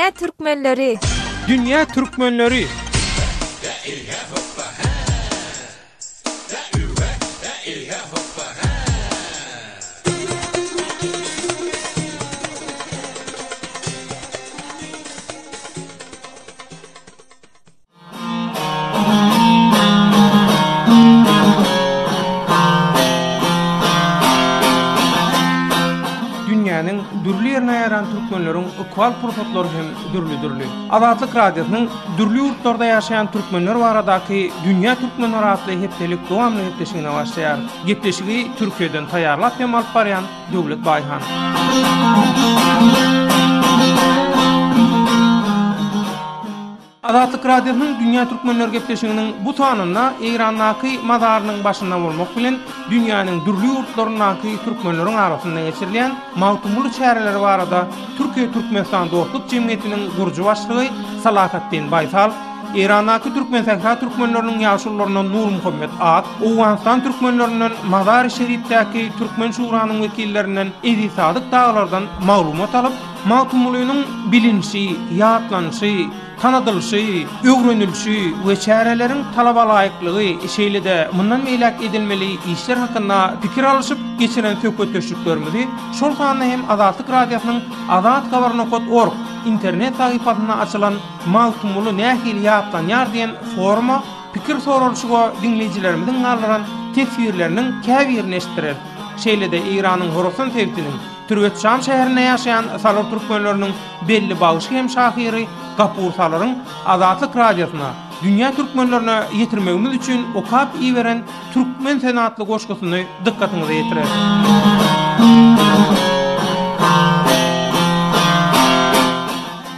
Dünýä türkmenleri! Dünýä türkmenleri! Dünýäniň dürli ýerine ýaýran türkmenleriň ykbal pursatlary hem dürli-dürli. Azatlyk Radiosynyň dürli ýurtlarda ýaşaýan türkmenler baradaky Dünýä türkmenleri atly hepdelik dowamly gepleşigine başlaýar. Gepleşigi Türkiýeden taýýarlap hem alyp barýan Döwlet Baýhan. Azatlyk Radiosynyň Dünýä Türkmenleri gepleşiginiň bu sanynda Eýrandaky mazarynyň başynda bolmak bilen dünýäniň dürli ýurtlaryndaky türkmenleriň arasynda geçirilýän Magtymguly çäreleri barada Türkiýe-Türkmenistan dostluk jemgyýetiniň gurujy başlygy Salahatdin Baýsal, Eýrandaky Türkmensähra türkmenleriniň ýaşulularyndan Nurmuhammet Ak, Owganystan türkmenlerinden Mazary-Şerifdäki Türkmen şuranyň wekillerinden Eziz Sadyk dagylardan maglumat alyp, Magtymgulynyň bilinişi, ýatlanyşy, tanadylyşy, öwrenilişi we çäreleriň talabalaýyklygy, şeýle-de mundan beýläk edilmeli işler hakynda pikir alyşyp geçiren söhbetdeşliklerimizi, şol sanda hem Azatlyk Radiosynyň Azathabar nokat org internet sahypasynda açylan Magtymguly nähili ýatlanýar diýen foruma pikir soralyşyga diňleýjilerimiziň galdyran teswirleriniň käbirini eşitdireris. Şeýle-de Eýranyň Horasan sebitiniň Türwetşam şäherinde ýaşaýan salyr türkmenleriniň belli bagşy hem şahyry Gapur Salyryň Azatlyk Radiosyna, dünýä türkmenlerine ýetirmegimiz üçin okap iberen Türkmen sen atly goşgusyny dykgatyňyza ýetireris.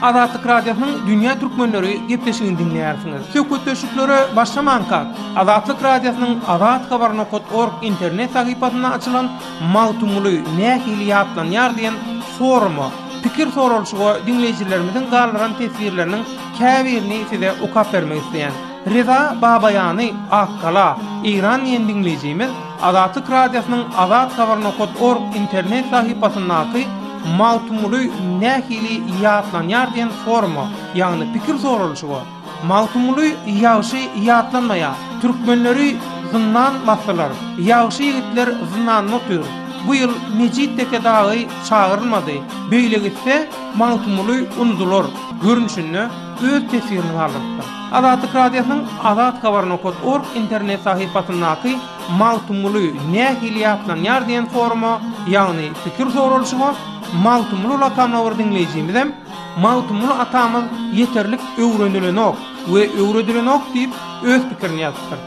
Azatlyk Radiosynyň Dünýä türkmenleri gepleşigini diňleýärsiňiz. Söhbetdeşliklere başlamankak, Azatlyk Radiosynyň azathabar nokat org internet sahypasynda açylan Magtymguly nähili ýatlanýar diýen foruma, pikir soralyşyga diňleýjilerimiziň galdyran teswirleriniň käbirini size okap bermek isleýän. Reza Babaýany Akgala, Eýran diýen diňleýjimiz Azatlyk Radiosynyň Azathabar nokat org internet sahypasyndaky Magtymguly nähili ýatlanýar diýen foruma, ýagny pikir soralyşyga, Magtymguly ýagşy ýatlanmaýar. Türkmenleri zyndan basdylar. Ýagşy ýigitler zyndanda otyr. Bu ýyl Mejit teke dagy çagyrylmady. Beýle gitse, Magtymguly unudylar görnüşinde öz teswirini galdyrypdyr. Azatlyk Radiosynyň Azathabar nokat org internet sahypasyndaky Magtymguly nähili ýatlanýar diýen foruma, ýagny pikir soralyşyga Magtymguly lakamly bir diňleýjimizem Magtymguly atamyz ýeterlik öwrenilenok we öwredilenok diýip öz pikirini ýazypdyr.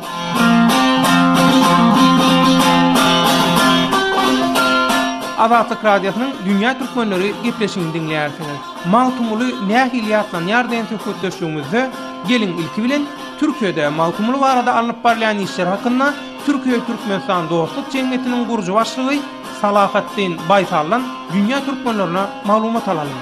Azatlyk Radiosynyň Dünýä Türkmenleri gepleşigini diňleýärsiňiz. Magtymguly nähili ýatlanýar diýen söhbetdeşligimizde geliň ilki bilen Türkiýede Magtymguly barada alnyp barylýan işler hakynda Türkiýe-Türkmenistan dostluk jemgyýetiniň gurujy başlygy Salahatdin Baýsaldan dünýä türkmenlerine maglumat alalyň.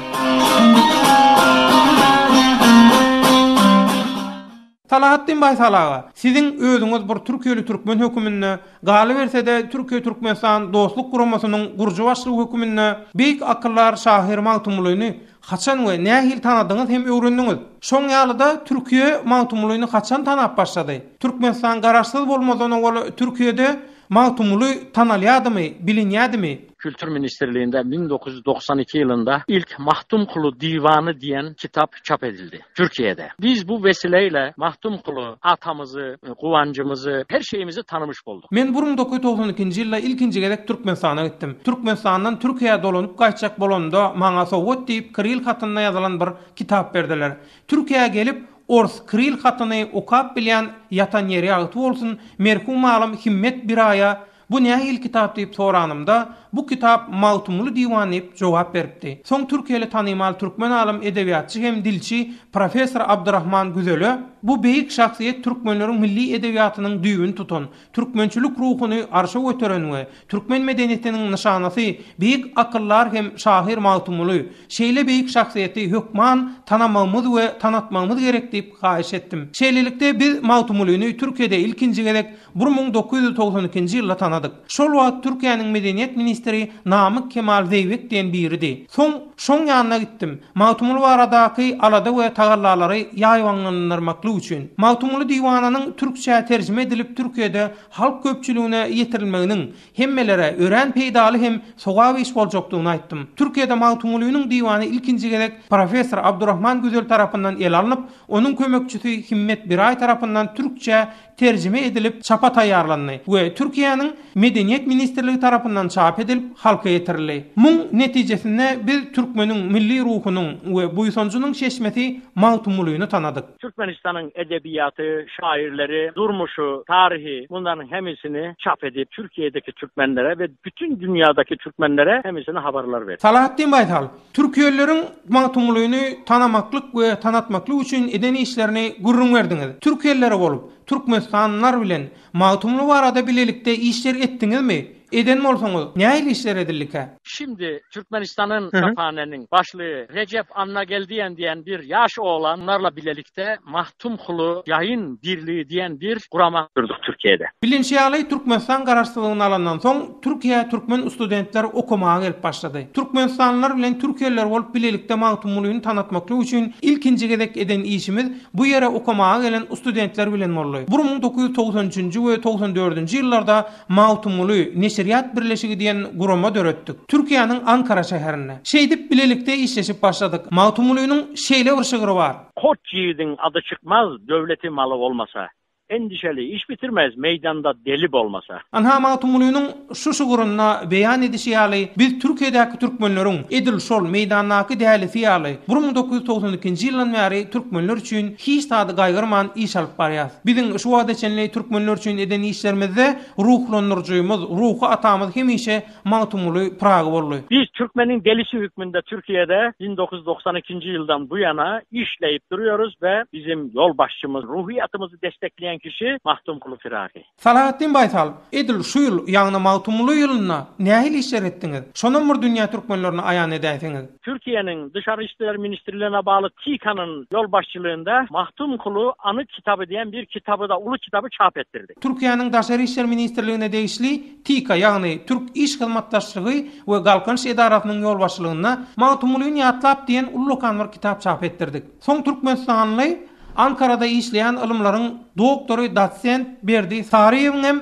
Salahatdin Baýsal aga, siziň özüňiz bir türkiýeli türkmen höküminde, galyberse-de Türkiýe-Türkmenistan dostluk guramasynyň gurujy başlygy höküminde beýik akyldar şahyr Magtymgulyny haçan we nähili tanadyňyz hem öwrendiňiz? Şoň ýaly-da Türkiýe Magtymgulyny haçan tanap başlady? Türkmenistan garaşsyz bolmazdan owal Türkiýede Magtymguly tanalýadymy, bilinýädimi? Kültür Ministrliğinde 1992 yılında ilk Mahtumkulu Divanı diyen kitap çap edildi Türkiye'de. Biz bu vesileyle Mahtumkulu atamızı, kuvancımızı, her şeyimizi tanımış olduk. Men 1992-nji ýylda ilkinji gezek Türkmenistana gitdim. Türkmenistandan Türkiýä dolanyp gaýtjak bolanymda maňa sowgat diýip kiril hatynda ýazylan bir kitap berdiler. Türkiýä gelip ors kiril hatyny okap bilýän ýatan ýeri ýagty bolsun merhum alym Himmet Biraýa Bu nähili kitap diýip soranymda, Bu kitap Magtymguly diwany diýip jogap beripdi. Soň türkiýeli tanymal türkmen alym, edebiýatçy hem dilçi professor Abdyrahman Güzele, Bu beýik şahsyýet türkmenleriň milli edebiýatynyň düýbüni tutan, türkmençilik ruhuny arşa göteren we türkmen medeniýetiniň nyşanasy beýik akyldar hem şahyr Magtymguly. Şeýle beýik şahsyýeti hökman tanamagymyz we tanatmagymyz gerek diýip haýyş etdim. Şeýlelikde biz Magtymgulyny Türkiýede ilkinji gezek 1992-nji ýylda tanadyk. tanadyk. Şol wagt Türkiýäniň medeniýet ministri Namyk Kemal Zeýbek diýen biridi. Soň şoň ýanyna gitdim. Magtymguly baradaky alada we tagallalary ýaýbaňlandyrmaklyk üçin. Magtymguly diwanynyň türkçä terjime edilip Türkiýede halk köpçüligine ýetirilmeginiň hemmelere örän peýdaly hem sogap iş boljakdygyny aýtdym. Türkiýede Magtymgulynyň diwany ilkinji gezek professor Abdurrahman Güzel tarapyndan ele alnyp, onuň kömekçisi Himmet Biraý tarapyndan türkçä terjime edilip çapa taýýarlandy we Türkiýäniň Medeniýet ministrligi tarapyndan çap edilip halka ýetirildi. Muň netijesinde biz türkmeniň milli ruhunyň we buýsanjynyň çeşmesi Magtymgulyny tanadyk. Türkmenistanyň edebiýaty, şairleri, durmuşy, taryhy bunlaryň hemmesini çap edip Türkiýedeki türkmenlere we bütün dünýadaki türkmenlere hemmesini habarlar berdi. Salahatdin Baýsal, Türkiýelileriň Magtymgulyny tanamaklyk we tanatmaklyk üçin eden işlerini gürrüň berdiňiz. Türkiýeliler bolup, türkmenistanlylar bilen Magtymguly barada bilelikde işler etdiňizmi? Eden bolsaňyz, nähili işler edildikä? Şimdi Türkmenistanyň çaphaneniň başlygy Rejep Annageldiýen diýen bir ýaş oglan onlarla bilelikde Mahtumkuly ýaýyn birligi diýen bir gurama gurduk Türkiýede. Bilinşi ýaly, Türkmenistan garaşsyzlygyny alandan soň, Türkiýä türkmen studentleri okamaga gelip başlady. Türkmenistanlylar bilen türkiýeliler bolup bilelikde Magtymgulyny tanatmaklyk üçin ilkinji gezek eden işimiz bu ýere okamaga gelen studentler bilen boldy. 1993-nji we 94-nji ýyllarda Magtymguly neşirýat birleşigi diýen gurama döretdik. Türkiýäniň Ankara şäherinde. Şeýdip bilelikde işleşip başladyk. Magtymgulynyň şeýle bir şygry bar. Goç ýigidiň ady çykmaz döwleti maly bolmasa. Endişeli iş bitirmez meýdanda deli bolmasa. Ynha Magtymgulynyň şu şygrynda beýan edişi ýaly biz Türkiýedäki türkmenleriň edil şol meýdandaky dälisi ýaly 1992-nji ýyldan bäri türkmenler üçin hiç zady gaýgyrman iş alyp barýas. Biziň şu wagta çenli türkmenler üçin eden işlerimizde ruhlandyryjymyz, ruhy atamyz hemişe Magtymguly Pyragy boldy. Biz türkmeniň delisi hükmünde Türkiýede 1992-nji ýyldan bu ýana işleýip durýarys we bizim ýolbaşçymyz, ruhyýatymyzy destekleýän kişi Magtymguly Pyragy. Salahatdin Baýsal, edil şu ýyl, ýagny Magtymguly ýylynda nähili işler etdiňiz? Şonam bir dünýä türkmenlerine aýan edäýseňiz. Türkiýäniň Dışary işler ministrligine bagly TİKA-nyň ýolbaşçylygynda Magtymguly Anyk kitaby diýen bir kitaby-da, uly kitaby çap etdirdi. Türkiýäniň Daşary işler ministrligine degişli TİKA, ýagny Türk iş hyzmatdaşlygy we galkynyş edarasynyň ýolbaşçylygynda Magtymgulyny ýatlap diýen ullakan bir kitap çap etdirdik. Soň türkmenistanly Ankarada işleýän ylymlaryň doktory dosent Berdi Saryýewiň hem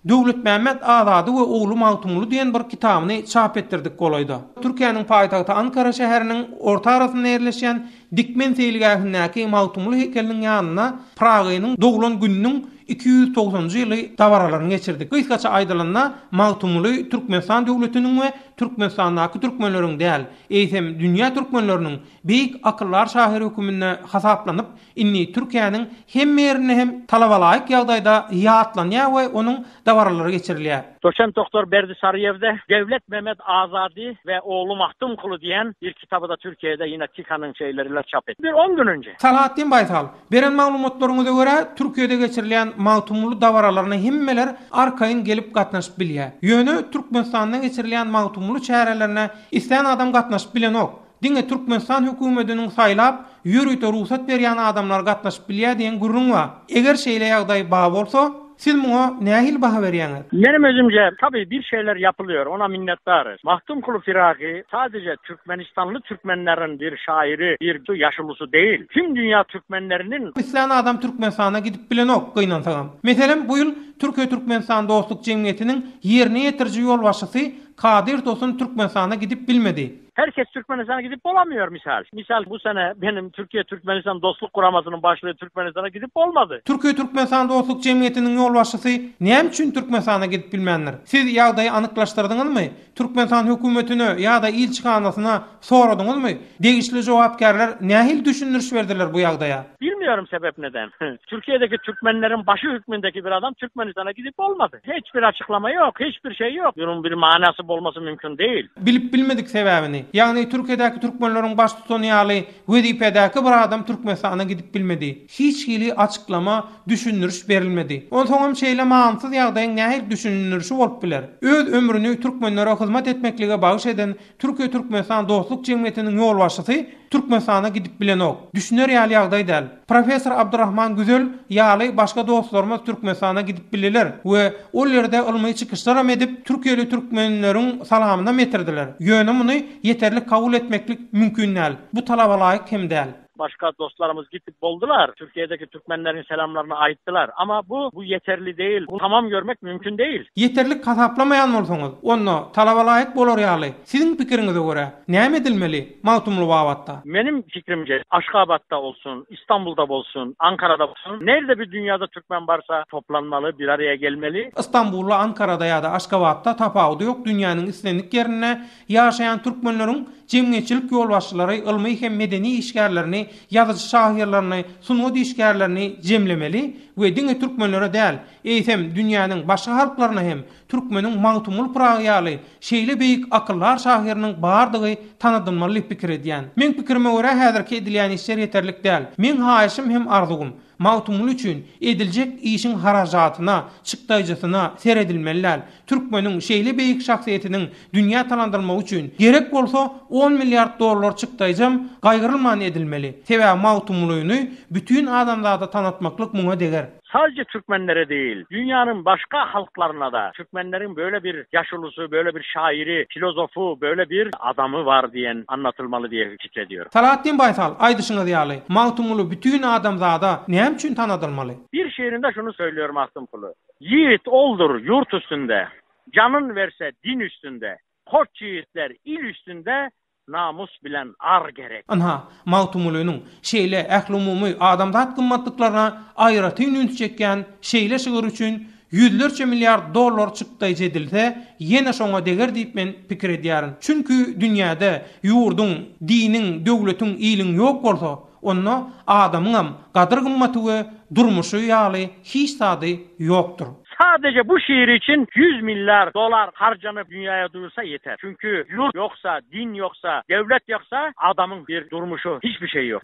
Döwletmämmet Azady we ogly Magtymguly diýen bir kitabyny çap etdirdik golaýda. Türkiýäniň paýtagty Ankara şäheriniň orta arasynda ýerleşýän Dikmen seýilgähindäki Magtymguly heýkeliniň ýanynda Pyragynyň doglan gününiň 290-njy ýyly dabaralaryny geçirdik. Gysgaça aýdylanda, Magtymguly Türkmenistan döwletiniň we Türkmenistandaky türkmenleriň däl, eýsem dünýä türkmenleriniň beýik akyldar şahyry höküminde hasaplanyp, Indi Türkiýäniň hemme ýerinde hem talabalaýyk ýagdaýda ýatlanýar we onuň dabaralary geçirilýär. Doçent doktor Berdi Saryýewde Döwlet Mehmet Azady we ogly Magtymkuly diýen bir kitaby-da Türkiýede ýene TİKA-nyň şeýleriler çap etdi. Bir on gün önje. Salahatdin Baýsal, beren maglumatlaryňyza görä, Türkiýede geçirilýän Magtymguly dabaralaryna hemmeler arkaýyn gelip gatnaşyp bilýär. Ýöne Türkmenistanda geçirilýän Magtymguly çärelerine islän adam gatnaşyp bilenok. Diňe Türkmenistan höküwmediniň saýlap, ýörite rugsat berýän adamlary gatnaşyp bilýär diýen gürrüň bar. Eger şeýle ýagdaý bar bolsa, siz muňa nähili baha berýäňiz? Menem özümce tabi bir şeyler yapılıyor ona minnetdarız. Mahtumkulu Firagi sadece Türkmenistanly Türkmenlerin bir şairi bir yaşulusy değil. Tüm dünya Türkmenlerinin. Islän adam Türkmenistana gidip bilenok gynansagam. Meselem bu ýyl Türkiýe-Türkmenistan dostluk jemgyýetiniň ýerine ýetiriji ýolbaşçysy Kadyr Tosun Türkmenistana gidip bilmedi. Herkes Türkmenistana gidip bolamıyor misal. Misal bu sene benim Türkiye Türkmenistan Dostluk Guramasynyň başlygy Türkmenistana gidip bolmady. Türkiye Türkmenistan Dostluk Jemgyýetiniň ýolbaşçysy näme üçin Türkmenistana gidip bilmändir? Siz ýagdaýy anyklaşdyrdyňyzmy? Türkmenistan hökümetine ýa-da ilçihanasyna soradyňyzmy? Degişli jogapkärler nähili düşündiriş berdiler bu ýagdaýa? Bilmiyorum sebep neden. Türkiye'deki Türkmenlerin başı hükmündeki bir adam Türkmenistan'a gidip olmadı. Hiçbir açıklama yok, hiçbir şey yok. Bunun bir manası bolması mümkün değil. Bilip bilmedik sebäbini. ýagny Türkiýedäki türkmenleriň baştutany ýaly wezipedäki bir adam Türkmenistana gidip bilmedi. Hiç hili açyklama, düşündiriş berilmedi. Onsoňam şeýle manysyz ýagdaýyň nähili düşündirişi bolup biler? Öz ömrüni türkmenlere hyzmat etmeklige bagyş eden Türkiýe-Türkmenistan dostluk jemgyýetiniň ýolbaşçysy Türkmenistana gidip bilenok. Düşüner ýaly ýagdaý däl. Professor Abdurrahman Güzel ýaly başga dostlarymyz Türkmenistana gidip bildiler we ol ýerde ylmy çykyşlaram edip, türkiýeli türkmenleriň salamynam ýetirdiler. Ýöne muny ýeterlik kabul etmeklik mümkin däl. Bu talabalaýyk hem däl. Başga dostlarymyz gitip boldular. Türkiýedeki türkmenleriň selamlaryny aýtdylar. Ama bu bu ýeterli değil. Bu tamam görmek mümkin değil. Ýeterlik hasaplamaýan bolsaňyz, onda talabalaýyk bolar ýaly, siziň pikiriňize görä, näme edilmeli Magtymguly babatda? Meniň fikrimce, Aşgabatda olsun, İstanbulda bolsun, Ankarada bolsun, nerde bir dünýada türkmen barsa toplanmaly, bir araya gelmeli. Istanbulda, Ankarada ýa-da Aşgabatda tapawudy ýok, dünýäniň islendik ýerinde ýaşaýan türkmenleriň jemgyýetçilik ýolbaşçylary, ylmy hem medeni işgärlerini, ýazyjy-şahyrlaryny, sungat işgärlerini jemlemeli we diňe türkmenlere däl, eýsem, dünýäniň başga halklaryna hem türkmeniň Magtymguly Pyragy ýaly şeýle beýik akyldar şahyrynyň bardygy tanadylmaly diýip pikir edýän. Meň pikirime görä häzirki edilýän işler ýeterlik däl. Meň haýyşym hem arzuwym, Magtymguly üçin ediljek işiň harajatyna, çykdaýjysyna seredilmeli däl. Türkmeniň şeýle beýik şahsyýetiniň dünýä talandyrylmagy üçin, gerek bolsa, on milliard dollar çykdaýjam gaýgyrylman edilmeli. Sebäbi Magtymgulyny bütin adamzada tanatmaklyk muňa deger. Sadece türkmenlere değil, dünyanın başka halklarına da türkmenlerin böyle bir yaşulusy, böyle bir şairi, filozofu, böyle bir adamy bar diyen anlatylmaly diye fikrediyorum. Salahatdin Baýsal, aýdyşyňyz ýaly, Magtymguly bütin adamzada näme üçin tanadylmaly? Bir şiirinde şuny söýlüyor Magtymguly. Ýigit oldur ýurt üstünde, Janyn berse din üstünde, Koç ýigitler il üstünde, Namus bilen ar gerek. Ynha, Magtymgulynyň şeýle ählumumy adamzat gymmatlyklaryna aýratyn üns çekýän şeýle şygyry üçin ýüzlerçe milliard dollar çykdaýjy edilse, ýene şoňa deger diýip men pikir edýärin. Çünki dünýäde ýurduň, diniň, döwletiň, iliň ýok bolsa, Onda adamyňam gadyr-gymmaty we durmuşy ýaly hiç zady ýokdur. Sadece bu şiir için 100 milyar dolar harcanıp dünyaya duyulsa yeter. Çünkü yurt yoksa, din yoksa, devlet yoksa adamın bir durmuşu hiçbir şey yok.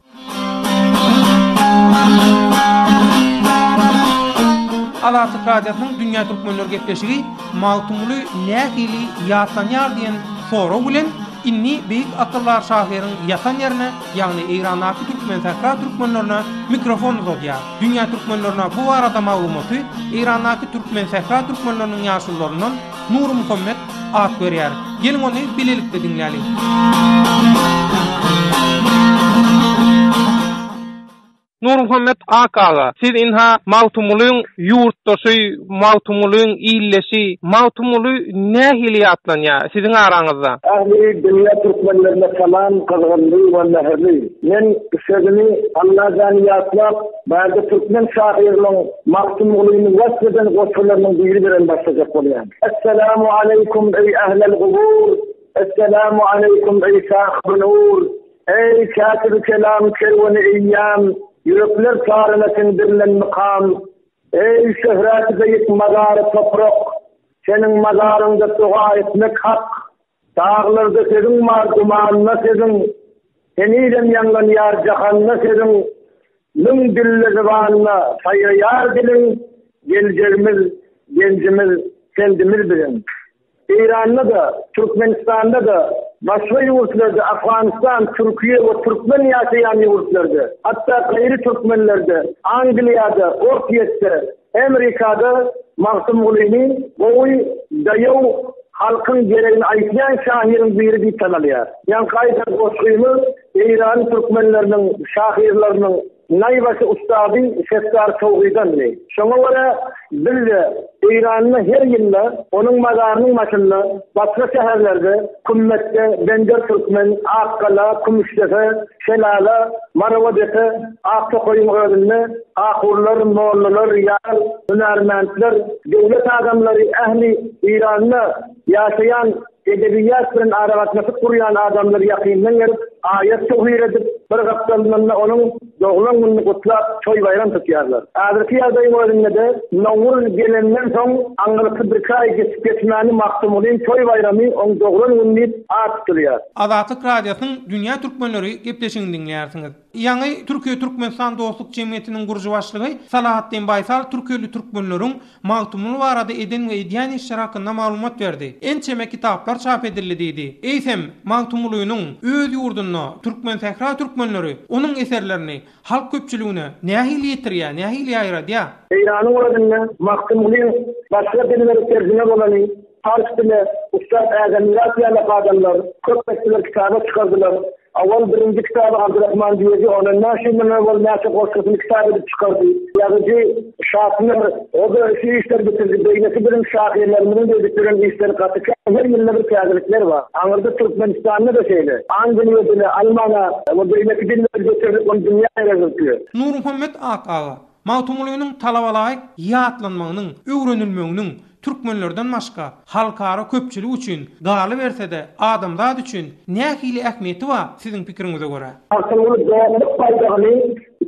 Azatlyk Radiosynyň Dünýä Türkmenleri gepleşigi Magtymguly nähili ýatlanýar diýen sorag bilen Indi beýik akyldar şahyryň ýatan ýerine, ýagny Eýrandaky Türkmensähra türkmenlerine mikrofon uzadýar. Dünýä türkmenlerine bu barada maglumaty Eýrandaky Türkmensähra türkmenleriniň ýaşulularyndan Nurmuhammet Ak berýär. Geliň ony bilelikde diňläliň. Nurmuhammet Ak aga, siz ynha Magtymgulyň ýurtdaşy, Magtymgulyň ildeşi. Magtymguly nähili ýatlanýar siziň araňyzda? Ähli dünýä türkmenlerine salam gyzgynly we mähirli. Men sözümi Allajany ýatlap, bärde türkmen şahyrynyň Magtymgulyny wasp eden goşgularynyň biri bilen başlajak bolýan. Esselamu aleýkum eý ählel gubur, Esselamu aleýkum eý sahyby nur. Eý, kätibi kelam, kerweni eýýam, Ýürekler taryna siňdirilen mukam. Eý, şöhreti beýik mazary toprak, Seniň mazaryňda doga etmek hak. Daglarda sözüň bar, dumanda sözüň, Henizem ýaňlanýar jahanda sözüň. Müň dilli zybanda saýraýar diliň, Geljegimiz, genjimiz, pendimiz biziň. Eýranda-da, Türkmenistanda-da, başga ýurtlarda, Afganystan, Türkiýe we türkmen ýaşaýan ýurtlarda, hatda gaýry türkmenlerde, Angliýada, Orsýetde, Emrikada Magtymgulyny gowy, daýaw, halkyň geregini aýtýan şahyryň biri diýip tanalýar. Ýaňky aýdan goşgymyz Eýran türkmenleriniň şahyrlarynyň Naýbaşy ussady Setdar Towhydandy. Şoňa görä, biz-de Eýranda her ýylda onuň mazarynyň başynda, başga şäherlerde, Kümmetde, Bender Türkmen, Akgala, Kümüşdepe, Şelala, Marawadepe, Aktokaýyň özünde ahunlar, mollalar, ýaş hünärmentler, döwlet adamlary, ähli Eýranda ýaşaýan Edebiýat bilen aragatnaşyk gurýan adamlar ýakyndan gelip, aýat-töwir edip. Bir gapdalyndan-da onuň doglan gününi gutlap, toý-baýram tutýarlar. Häzirki ýagdaýyň özünde-de Nowruz gelenden soň aňyrky birki aý geçip-geçmäni Magtymgulyň toý-baýramy oň doglan güni diýip at tutulýar. Azatlyk Radiosynyň Dünýä Türkmenleri gepleşigini diňleýärsiňiz. Ýaňy Türkiýe-Türkmenistan dostluk jemgyýetiniň gurujy başlygy Salahatdin Baýsal türkiýeli türkmenleriň Magtymguly barada eden we edýän işleri hakynda maglumat berdi. Ençeme kitaplar çap edildi diýdi. Eýsem, Magtymgulynyň öz ýurdunda türkmensähra türkmenleri onuň eserlerini halk köpçüligine nähili ýetirýär, nähili ýaýradýar? Eýranyň özünde Magtymgulyň başga dillere terjime bolany pars dile ussat Ädemmyrat ýaly adamlar köp etdiler kitaba çykardylar. Owal birinji kitaby Abdurrahman Düýeji ondan näçe ýyl mundan owal näçe goşgusyny kitap edip çykardy. Ýazyjy Şatmir o-da şu işleri bitirdi. Beýleki biziň şahyrlarymyzyň-da edip ýören işleri gaty kän. Her ýylda bir täzelikler bar. Aňyrda Türkmenistanda-da şeýle. Angliýa dili, almana we beýleki dillere geçirilip ony dünýä ýaýradyldy. Nurmuhammet Ak aga, Magtymgulynyň talabalaýyk ýatlanmagynyň, öwrenilmeginiň türkmenlerden başga halkara köpçülik üçin, galyberse-de, adamzat üçin nähili ähmiýeti bar siziň pikiriňize görä? Magtymguly dostluk baýdagyny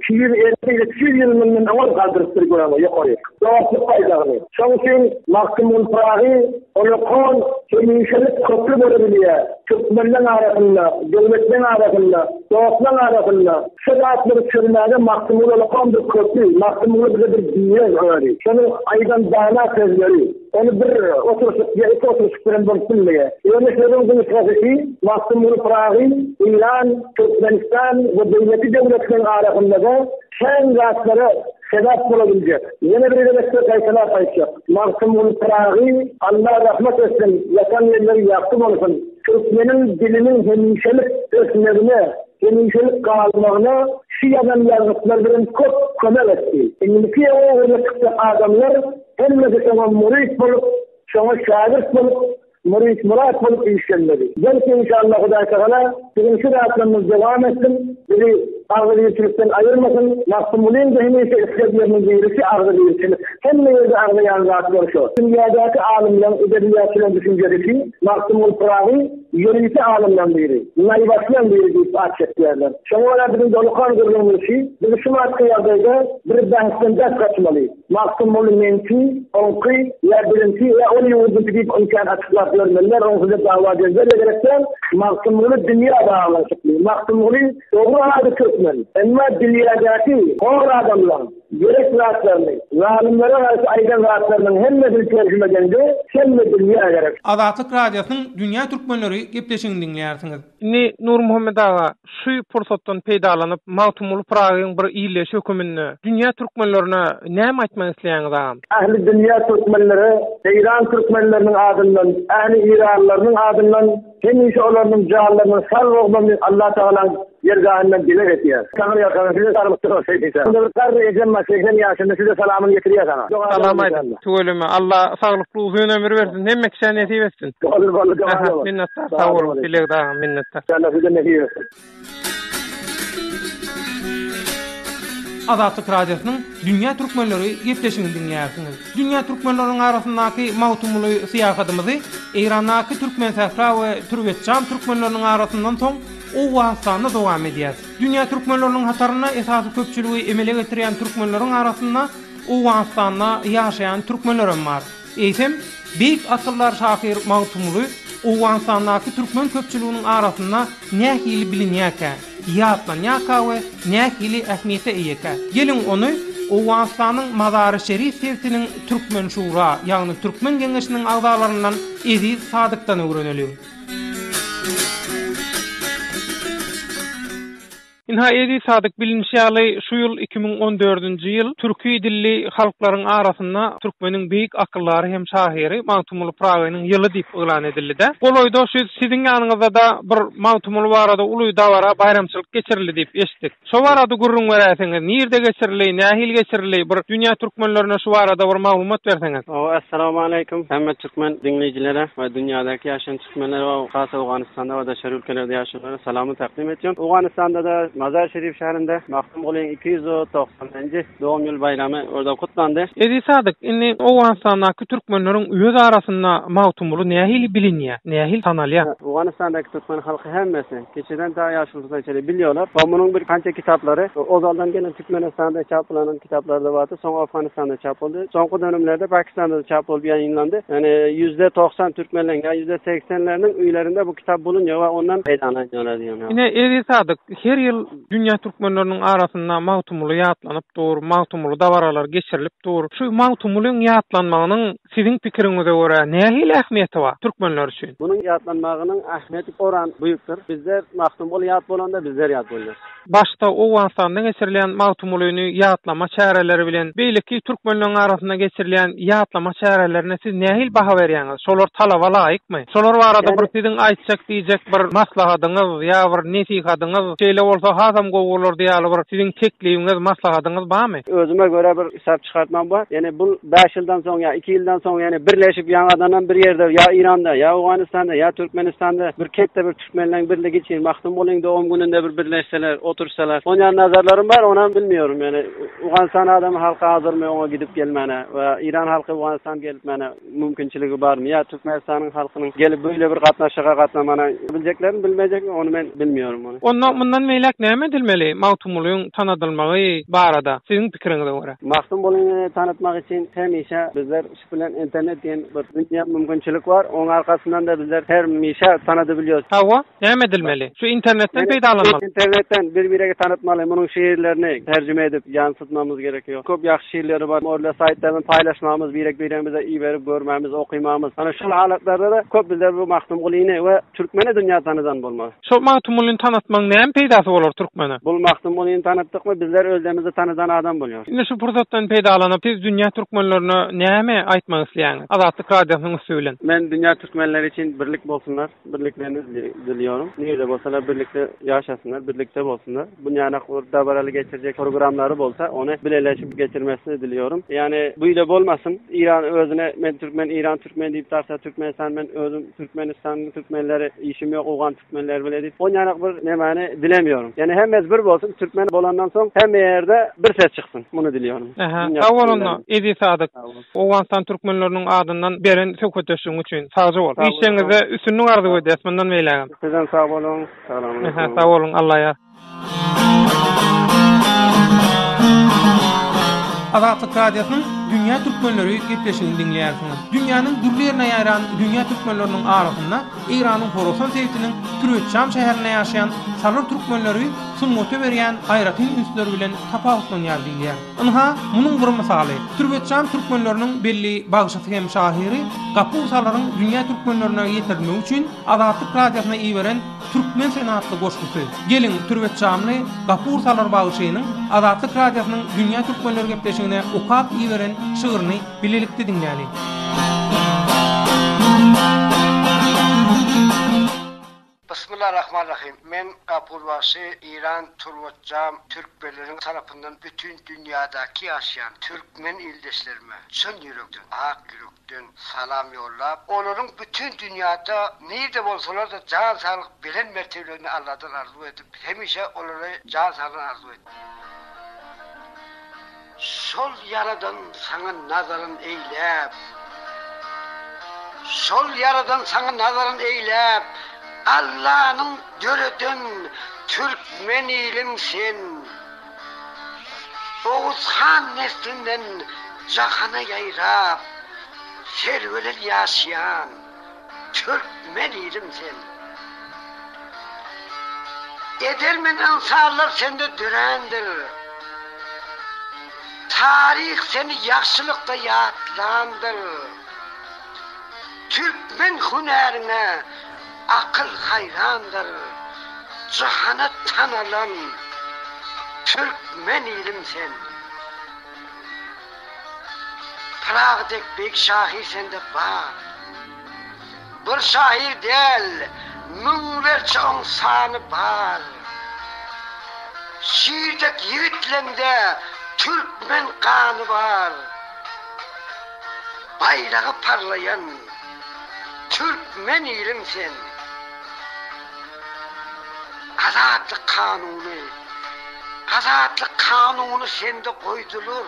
250, 300 ýyl mundan öňem galdyrypdyr göge, ýokaryk. Dostluk baýdagyny. Şoň üçin Magtymguly Pyragy ullakan hemişelik köpri bolubilýär türkmenleň arasynda, döwletleň arasynda, dostlaň arasynda. Şu zatlary çözmäge Magtymguly ullakan bir köpri, Magtymguly bize bir direg özi. Şonuň aýdan dana sözleri, ony bir oturyşyk ýa iki oturyşyk bilen bolup bilmeýär. Ýöne sözüň gysgasy şi, Magtymguly Pyragy Eýran, Türkmenistan we beýleki döwletleriň arasynda-da kän zatlara sebäp bolabiljek. Ýene bir gezekde gaýtalap aýtjak, Magtymguly Pyragy, Alla rahmet etsin, ýatan ýerleri ýagty bolsun, türkmeniň diliniň hemişelik ösmegine, hemişelik galmagyna şu ýazan ýazgytlar bilen köp kömek etdi. Indiki ugurda çykjak adamlar hemmesi şoňa muryt bolup, şoňa şägirt bolup, muryt-myrat bolup işlenmeli. Belki inşallah Hudaýtagala biziň şu zatlarymyz dowam etsin, bizi agzybirçilikden aýyrmasyn. Magtymgulyň-da hemişe islegleriniň birisi agzybirçilik. Hemme ýerde agzaýan zatlary şo. Dünýädäki alymlaryň, edebiýatçylaryň düşünjesi şi, Magtymguly Pyragy ýörite alymlaryň biri, naýbaşylaryň biri diýip at çekýärler. Şoňa görä biziň dolukan gürrüňimiz şi, biz şu wagtky ýagdaýda bir bähbitden daş gaçmaly. Magtymguly meňki, oňky ýa biziňki ýa ol ýurduňky diýip ony kän açyklap ýörmeliler, oňsuz-da dawa-jenjel-de gerek däl. Magtymguly dünýä baglanyşykly. Magtymguly dogry ady türkmen. Emma dünýädäki hor adamlaň gerek zatlaryny, zalymlara garşy aýdan zatlarynyň hemmesini terjime edende hemme dünýä gerek. Azatlyk Radiosynyň Dünýä Türkmenleri gepleşigini diňleýärsiňiz. Indi Nurmuhammet aga, şu pursatdan peýdalanyp, Magtymguly Pyragyň bir ildeşi höküminde dünýä türkmenlerine näme aýtmak isleýäňiz agam? Ähli dünýä türkmenlere Eýran türkmenleriniň adyndan, ähli eýranlylarynyň adyndan Hemişe olarynyň janlarynyň sag bolmagyny Allatagalaň dergahyndan dileg etýäs. Taňry ýalkasyn size saglyk dileýän. Şunda bir garry ejem bar 80 ýaşynda size salamyny ýetirýär saňa. Salam aýdyň. Tüweleme Alla saglykly uzyn ömür bersin hemme kişä nesip etsin. Boldy boldy Aha minnetdar sag boluň Dilegde agam minnetdar. Alla size nesip etsin. Azatlyk Radiosynyň Dünýä Türkmenleri gepleşigini diňleýärsiňiz. Dünýä türkmenleriniň arasyndaky Magtymguly syýahatymyzy Eýrandaky Türkmensähra we Türbetjam türkmenleriniň arasyndan soň Owganystanda dowam edýäs. Dünýä türkmenleriniň hatarynda esasy köpçüligi emele getirýän türkmenleriň arasynda Owganystanda ýaşaýan türkmenlerem bar. Eýsem, beýik akyldar şahyr Magtymguly Owganystandaky türkmen köpçüliginiň arasynda nähili bilinýärkä, ýatlanýarka we nähili ähmiýete eýekä? Geliň, ony Owganystanyň Mazary-Şerif sebitiniň Türkmen Şura, ýagny Türkmen Geňeşiniň agzalaryndan Eziz Sadykdan öwreneliň. Ynha, Eziz Sadyk, bilinişi ýaly, şu ýyl 2014-nji ýyl türki dilli halklaryň arasynda türkmeniň beýik akyldary hem şahyry Magtymguly Pyragynyň ýyly diýip yglan edildi-de. Golaýda şu siziň ýanyňyzda-da bir Magtymguly barada uly dabara, baýramçylyk geçirildi diýip eşitdik. Şo barada gürrüň beräýseňiz, nirde geçirildi, nähili geçirildi, bir dünýä türkmenlerine şu barada bir maglumat berseňiz. Hawa, Essalamualeýkum hemme türkmen diňleýjilere we dünýädäki ýaşaýan türkmenlere we has Owganystanda we daşary ülkelerde ýaşaýanlara salamy takdym etýän. Owganystanda-da. Mazar Şerif şäherinde Magtymgulyň 290-njy dogum ýyl baýramy orada gutlandy. Eziz Sadyk, indi Owganystandaky türkmenleriň öz arasynda Magtymguly nähili bilinýär, nähili tanalýar? Owganystandaky türkmen halky hemmesi, kiçiden ta ýaşulusyna çenli bilýärler. We munuň bir kança kitaplary ozaldan gelen Türkmenistanda çaplanan kitaplar-da bardy, soň Owganystanda çap boldy. Soňky dönemlerde Pakistanda-da çap bolup ýaýynlandy. Ýagny %90 türkmenleriň ýa %80-leriniň öýlerinde bu kitap bulunýar we ondan peýdalanýarlar diýen. Ine, Eziz Sadyk, her ýyl dünýä türkmenleriniň arasynda Magtymguly ýatlanyp dur, Magtymguly dabaralary geçirilip dur. Şu Magtymgulyň ýatlanmagynyň siziň pikiriňize görä nähili ähmiýeti bar türkmenler üçin? Munuň ýatlanmagynyň ähmiýeti oran buýukdyr. Bizler Magtymguly ýat bolanda bizler ýat bolýarys. Başda Owganystanda geçirilýän Magtymgulyny ýatlama çäreleri bilen beýleki türkmenleriň arasynda geçirilýän ýatlama çärelerine siz nähili baha berýäňiz? Şolar talaba laýykmy? Şolar barada bir siziň aýtjak diýjek bir maslahadyňyz ýa bir nesihadyňyz, şeýle bolsa hasam gowy bolardy ýaly bir siziň teklibiňiz, maslahadyňyz barmy? Özüme görä bir hesap çykartmam bar. Ýani bul bäş ýyldan soň ýa iki ýyldan soň ýani birleşip ýaňadanam bir ýerde ýa Eýranda, ýa Owganystanda, ýa Türkmenistanda bir ketde bir Türkmenleň birligi üçin Magtymgulyň dogum gününde bir birleşseler, oturşsalar. Onýan nazarlarym bar, onam bilmiyorum. Ýani Owganystan adamy halky hazyrmy oňa gidip gelmäne we Eýran halky Owganystan gelipmäne mümkinçiligi barmy ýa Türkmenistanyň halkynyň gelip beýle bir gatnaşyga gatnamana biljeklermi, bilmejekmi ony men bilmiyorum ony. Onda mundan beýläk näme edilmeli Magtymgulyň tanadylmagy barada siziň pikiriňize görä? Magtymgulyny tanatmak üçin hemişe bizler bilen internet diýen bir dünýä mümkinçilik bar. Oň arkasyndan-da bizler her mişe tanadybilýos. Hawa, näme edilmeli? Şu internetden peýdalanmaly. Internetden bir-birege tanatmaly, munuň şiirlerini terjime edip ýansytmamyz gerekiýo. Köp ýagşy şiirleri bar. Orla saýtlardan paýlaşmamyz, birek-biregimize iberip görmämiz, okymamyz. Ana şol halatlarda-da köp bizler bu Magtymgulyny we türkmeni dünýä tanadan bolmaly. Şol Magtymgulyny tanatmagyň näme peýdasy bolar türkmene? Bul Magtymgulyny tanatdykmy bizler özlerimizi tanadan adam bolýarys. Indi şu pursatdan peýdalanyp siz dünýä türkmenlerine näme aýtmak isleýäňiz Azatlyk Radiosynyň üsti bilen? Men dünýä türkmenleri üçin birlik bolsunlar, birliklerini diliyorum. Nirede bolsalar birlikde ýaşasynlar, birlikde bolsunlar. Bunýanak bir dabaraly geçirjek programlary bolsa ony bileleşip geçirmesini diliyorum. Ýani buýle bolmasyn. Iran özüne men türkmen, Iran türkmen diýip tarsa Türkmenistan men özüm Türkmenistanyň türkmenleri işim ýok owgan türkmenleri bile diýip onýanak bir nemäni dilemiyorum. Ýani hemmesi bir bolsun türkmen bolandan soň hemme ýerde bir ses çyksyn muny diliyorum. Aha sag bol onda Eziz Sadyk Owganystan türkmenleriniň adyndan beren söhbetdeşligiň üçin sagja bol. Işleriňizde üstünlik arzuw edýäs mundan beýlägem. Sizem sag boluň. Salam. Aha sag boluň Alla ýar. Azatlyk Radiosynyň Dünýä Türkmenleri gepleşigini diňleýärsiňiz. Dünýäniň dürli ýerine ýaýran dünýä türkmenleriniň arasynda Eýranyň Horasan sebitiniň Türetjam şäherinde ýaşaýan salyr türkmenleri sungata berýän aýratyn ünsleri bilen tapawutlanýar diýilýär. Ynha, munuň bir mysaly, Türetjam türkmenleriniň belli bagşysy hem şahyry Gapur Salyryň dünýä türkmenlerine ýetirilmegi üçin Azatlyk Radiosyna iberen Türkmen seni atly goşgusy. Geliň, türbetjamly Gapur Salar bagşynyň Azatlyk Radiosynyň Dünýä Türkmenleri gepleşigine okap iberen şygryny bilelikde diňläliň. Bismillah Rahman Rahim. Men Gapur bagşy Iran Turbatjam türkmenleriň tarapyndan bütin dünýadaki ýaşaýan türkmen ildeşlerime çyn ýürekden ak ýürekden Den salam ýollap, olaryň bütin dünýäde nirde bolsalar-da jan saglyk belent mertebelerini Alladan arzuw edip, hemişe olara jan saglygyny arzuw et. Şol Ýaradan saňa nazaryn eýläp, Şol Ýaradan saňa nazaryn eýläp, Allanyň döreden türkmen ilim sen. Oguz han neslinden jahana ýaýrap, Serwelel ýaşaýan türkmen ilim sen. Edermen ynsanlar sende dörändir, Taryh seni ýagşylykda ýatlandyr. Türkmen hünäriňe Akyl haýrandyr jahana tanalan türkmen ilim sen. Pyragy dek beýik şahyr sende bar. Bir şahyr däl, müňlerçe oň sany bar. Şir dek ýigitleňde türkmen gany bar. Baýragy parlaýan Türkmen ilim sen. Azatlyk kanuny. Azatlyk kanuny sende goýdular.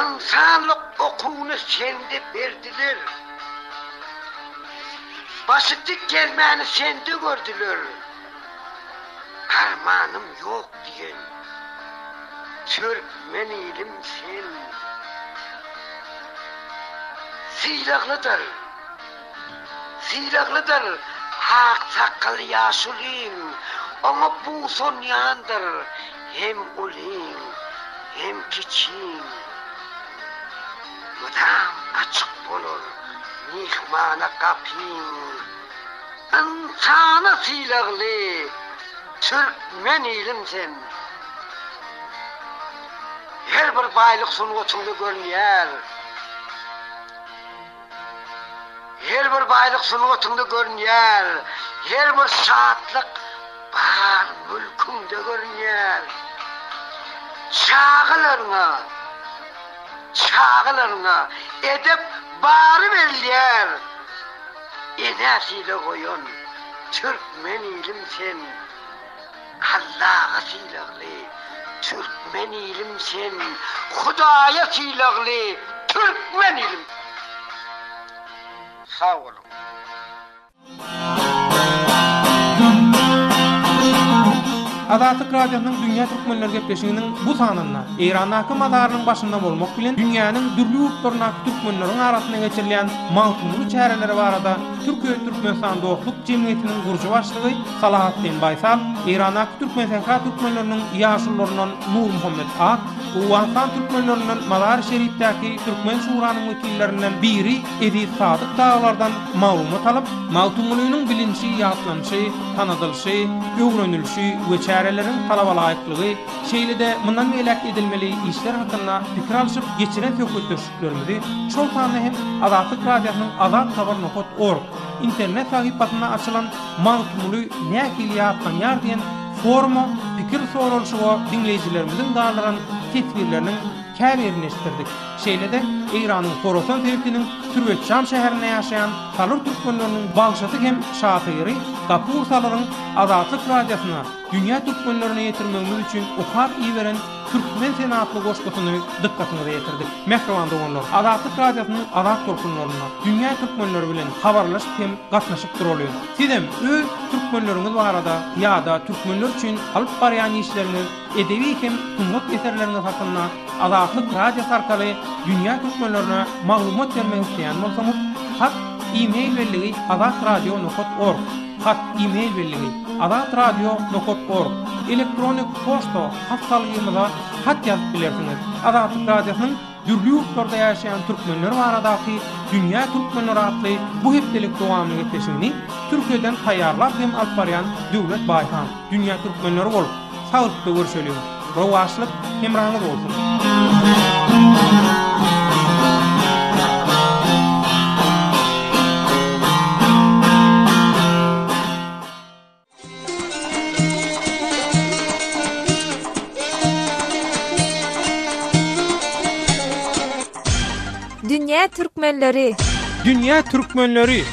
Ynsanlyk okuwyny sende berdiler. Başy dik gezmäni sende gördüler. Armanym ýok diýen türkmen ilim sen. Sylaglydyr. Sylaglydyr ak sakgally ýaşulyň, Oňa buýsanýandyr hem ulyň, hem kiçiň. Mydam açyk bolar myhmana gapyň, Ynsana sylagly türkmen ilim sen. Her bir baýlyk sungatyňda görünýär. Her bir baýlyk sungatyňda görünýär, her bir şatlyk bar mülküňde görünýär. Çagalaryňa, çagalaryňa edep bary berilýär. Enä sylag goýan türkmen ilim sen. Allaha sylagly türkmen ilim sen Hudaýa sylagly türkmen ilim. Sag boluň. Azatlyk Radiosynyň Dünýä Türkmenleri gepleşiginiň bu sanynda Eýrandaky mazarynyň başynda bolmak bilen dünýäniň dürli ýurtlaryndaky türkmenleriň arasynda geçirilýän Magtymguly çäreleri barada Türkiýe-Türkmenistan dostluk jemgyýetiniň gurujy başlygy Salahatdin Baýsal, Eýrandaky Türkmensähra türkmenleriniň ýaşulularyndan Nurmuhammet Ak, Owganystan türkmenlerinden Mazary-Şerifdäki Türkmen şuranyň wekillerinden biri Eziz Sadyk dagylardan maglumat alyp, Magtymgulynyň bilinişi, ýatlanyşy, tanadylyşy, öwrenilişi we çäreleriň talabalaýyklygy, şeýle-de mundan beýläk edilmeli işler hakynda pikir alşyp geçiren söhbetdeşliklerimizi, şol sanda hem Azatlyk Radiosynyň Azat Habar nokat org internet sahypasynda açylan Magtymguly nähili ýatlanýar diýen foruma pikir soralyşyga diňleýjilerimiziň galdyran teswirleriniň käbirini eşitdirdik. Şeýle-de Eýranyň Horasan sebitiniň Türwetjam şäherinde ýaşaýan salyr türkmenleriniň bagşysy hem şahyry Gapur Salyryň Azatlyk Radiosyna dünýä türkmenlerine ýetirmegimiz üçin okap iberen Türkmen sen atly goşgusyny dykgatyňyza ýetirdik. Mähriban doganlar, Azatlyk Radiosynyň azat tolkunlarynda dünýä türkmenleri bilen habarlaşyp hem gatnaşyp duralyň. Sizem öz türkmenleriňiz barada ýa-da türkmenler üçin alyp barýan işleriňiz, edebi hem sungat eserleriňiz hakynda Azatlyk Radiosy arkaly dünýä türkmenlerine maglumat bermek isleýän bolsaňyz, hat e-mail belligi azatradio nokat org, hat e-mail belligi azatradio nokat org, elektronik poçta hat salgymyza hat ýazyp bilersiňiz. Azatlyk Radiosynyň dürli ýurtlarda ýaşaýan türkmenler baradaky Dünýä türkmenleri atly bu hepdelik dowamly gepleşigini Türkiýeden taýýarlap hem alyp barýan Döwlet Baýhan. Dünýä türkmenleri bolup, saglykda görşeliň! Rowaçlyk hemraňyz bolsun! Dünýä türkmenleri. Dünýä türkmenleri.